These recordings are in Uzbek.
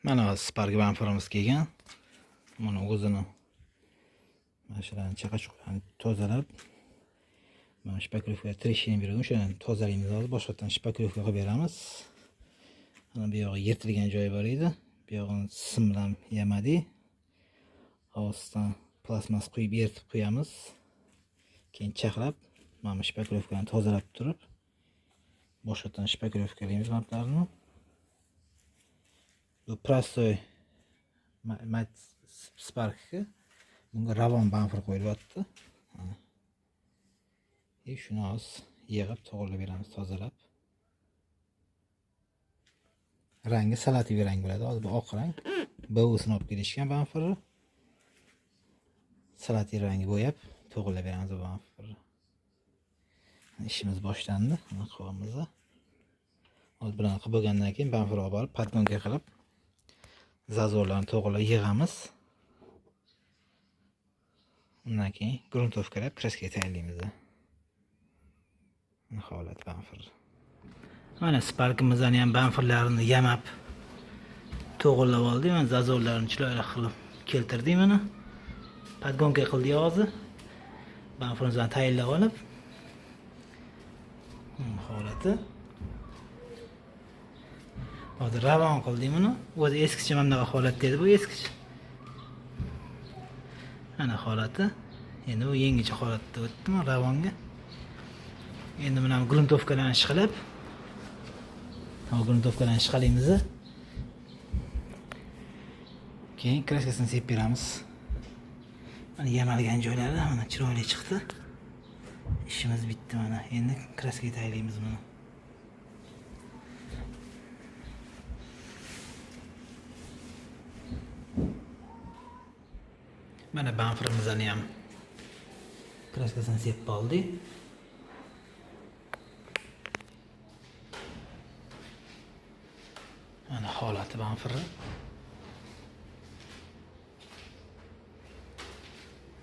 Mana Spark bamperimiz kelgan. Mana o'zini mana shularni chaqa-chuqalarni tozalab, mana шпаклёвка трещина beradi, o'shani tozalaymiz hozir, boshqatdan шпаклёвка qilib beramiz. Mana bu yog'i yirtilgan joyi bor edi. Bu yog'ini sim bilan yamadik. Ostdan plastmas quyib eritib qo'yamiz. Keyin chaqlab, mana bu шпаклёвка ni tozalab turib, boshqatdan шпаклёвка laymiz bamperlarni. Bu простой Spark'ga bunga Ravon bamper qo'yilyapti. И shuni hozir yig'ib to'g'rilab beramiz, tozalab. Rangi салатовый rang bo'ladi. Hozir bu oq rang. BUsini olib kelishgan bamperni. Салатовый rangi bo'yab to'g'rilab beramiz bu bamperni. Ishimiz boshlandi. Mana qilyapmiz. Hozir bularni qilib bo'lgandan keyin bamper olib borib подгонка qilib зазор larni to'g'rilab yig'amiz. Undan keyin грунтовка lab краска ga tayyorlaymiz. Holat bamper. Mana Sparkimizni ham bamperlarini yamab to'g'rilab oldik. Mana зазор larini chiroyli qilib keltirdik mana. Подгонка qildik hozir. Bamperimizni tayyorlab olib. Holati. Hozir ravon qildik buni. O'zi eskicha mana bunaqa holatda edi bu eskicha. Mana holati. Endi bu yangicha holatda o'tdimi ravonga. Endi mana грунтовка larni ishqalab, грунтовка larni ishqalaymiz. Keyin краска sini sepib beramiz. Mana yamalgan joylari mana chiroyli chiqdi. Ishimiz bitdi mana. Endi краска ga tayyorlaymiz buni. Mana bamperimizni ham краска sini sepib oldik. Mana holati bamperni.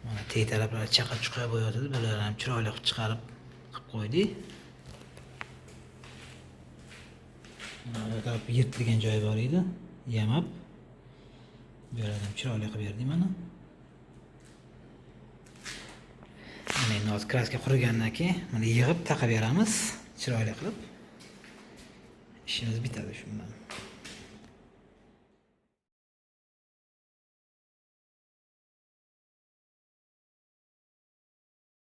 Mana teg taraflari chaqa-chuqa bo'yotidi. Bularni ham chiroyli qilib chiqarib qilib qo'ydik. Mana bu taraf yirtilgan joyi bor edi. Yamab bu yerni ham chiroyli qilib berdik mana. Mana endi hozir краска qurigandan keyin mana yig'ib taqab beramiz, chiroyli qilib. Ishimiz bitadi shu bilan.